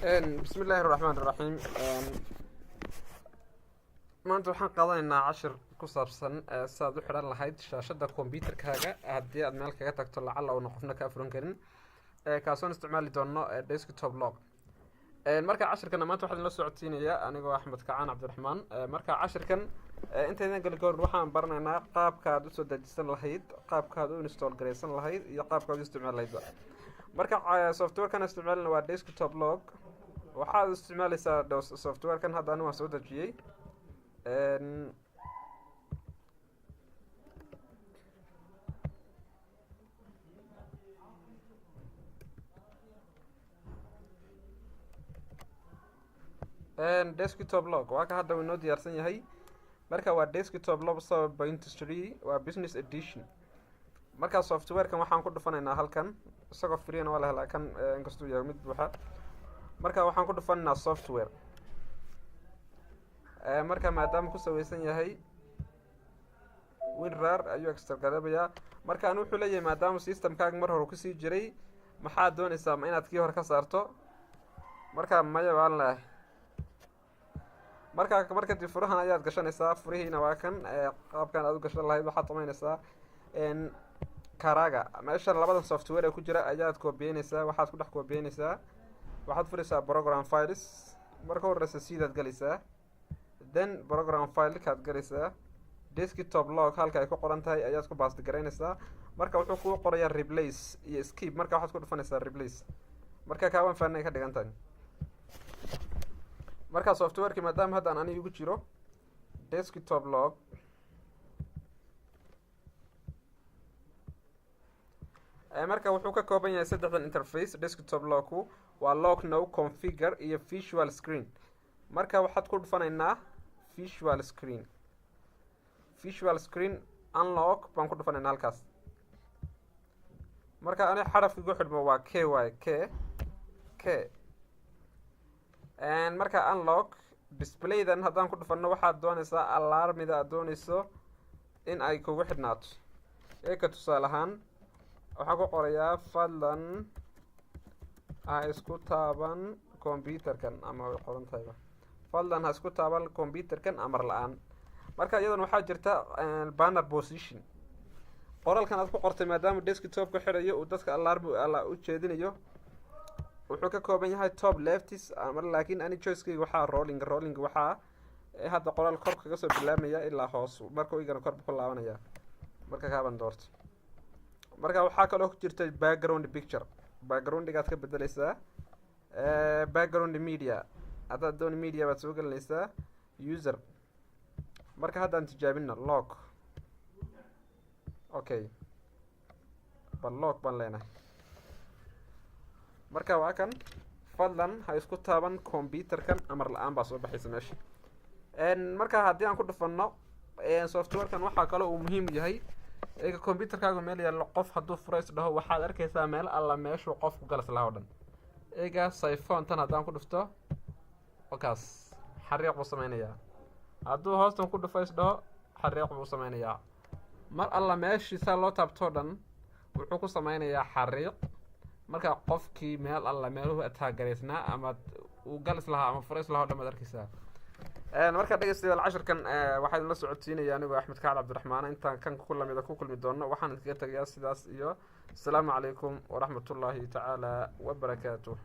Bismi illaahi raxmaan iraxiim. Maanta waxaan qaadanaynaa cashir ku saabsan sidaad u xidhan lahayd shaashadda computerkaaga haddii aad meel kaga tagto, lacala uuna qofna kaa furan karin, kaasoon isticmaali doono desktop lock. Marka cashirkana maanta waxaan la socodsiinayaa anigoo Axmed Kacaan Cabdiraxmaan. Marka cashirkan intaydan gelin kahor, waxaan baranaynaa qaabka aad usoo dejisan lahayd, qaabka aad u install garaysan lahayd iyo qaabka aad u isticmaali lahaydba. Marka softwarekan isticmaalina waa desktop lock. Waxaad isticmaaleysaa softwarekan. Hadda ani waan soo dejiyey. Desktop lock waa ka hadda uu inoo diyaarsan yahay. Marka waa desktop lock 7.3, waa business edition. Marka softwarekan waxaan ku dhufanaynaa halkan. Isagoo freena waa la helaa kan, inkastuu yahay mid buuxa. Marka waxaan ku dhufanaynaa software. Marka maadaama ku saweysan yahay WinRAR ayuu extract gareynayaa. Marka an wuxuu leeyahay, maadaama systemkaaga mar hore kusii jiray, maxaad dooneysaa? Ma inaad kii hore ka saarto? Marka maya baan leeyahay. Marka markadib furahan ayaad gashanaysaa. Furihiina waa kan. Qaabkan aad u gashan lahayd, waxaad samaynaysaa karaga meeshan labadan software ee ku jira ayaad koobiyeyneysaa. Waxaad ku dhex koobiyeyneysaa, waxaad furaysaa program files. Marka horeysa sidaad galaysaa, then program filekaad galaysaa, desktop lock halka ay ku qoran tahay ayaad ku paste garaynaysaa. Marka wuxuu kuu qorayaa replace iyo skip. Marka waxaad ku dhufanaysaa replace. Marka kaawaan faanay ka dhigan tahay. Marka softwareki maadaama haddaan aniga igu jiro desktop lock, marka wuxuu ka kooban yahay saddexdan interface. Desktop locku waa lock now, configure iyo visual screen. Marka waxaad ku dhufanaynaa visual screen. Visual screen unlock baan ku dhufanaynaa halkaas. Marka ani xarafka igu xidhmo waa K y K K. Marka unlock displaydan haddaan ku dhufano, waxaad doonaysaa alarmida aad doonayso in ay kugu xidhnaato. Eka tusaale ahaan waxaan ku qorayaa "Fadlan ha isku taaban computerkan", ama way qoran tahayba, "Fadlan ha isku taaban computerkan amar la-aan". Marka iyadan waxaa jirta banner position. Qoraalkan aad ku qortay, maadaama desktop ka xidhayo, uu dadka alarm ala u jeedinayo, wuxuu ka kooban yahay top, leftis. Laakiin ani choicekeyga waxaa rolling. Rolling waxaa hadda qoraal kor kaga soo bilaabmaya ilaa hoos, marka igana korba ku laabanaya. Marka kaaban doorto. Marka waxaa kaloo ku jirta background picture, backgroundigaad ka bedeleysaa. Background media, haddaad doon media baad soo gelinaysaa user. Marka haddaan tijaabina lock. Okay, bal lock baan leenahay. Marka waa kan "Fadlan ha isku taaban computerkan amar la-aan" baa soo baxaysa meesha. Marka haddii aan ku dhufano softwarekan, waxaa kaloo uu muhiim yahay, ega computerkaagu meel yaallo, qof hadduu furays dhaho, waxaad arkaysaa meel alla meeshuu qofku galas lahaa o dhan. Ega syphontan haddaan ku dhufto, okaas xariiq buu sameynayaa. Hadduu hoostan ku dhufo is dhaho, xariiq buu sameynayaa. Mar alla meeshii saa loo taabtoo dhan, wuxuu ku sameynayaa xariiq. Marka qofkii meel alla meeluhu ataagaraysnaa ama uu galis lahaa ama furays lahaa o dhan baad arkeysaa. Marka dhegeystayaal, cashirkan waxaa idinla socodsiinaya anigoo Axmed Kacal Cabdiraxmaan. Intaan kan ku lamida ku kulmi doono, waxaan idinkaga tagayaa sidaas iyo asalaamu calaykum waraxmatullaahi tacaala wabarakaatuh.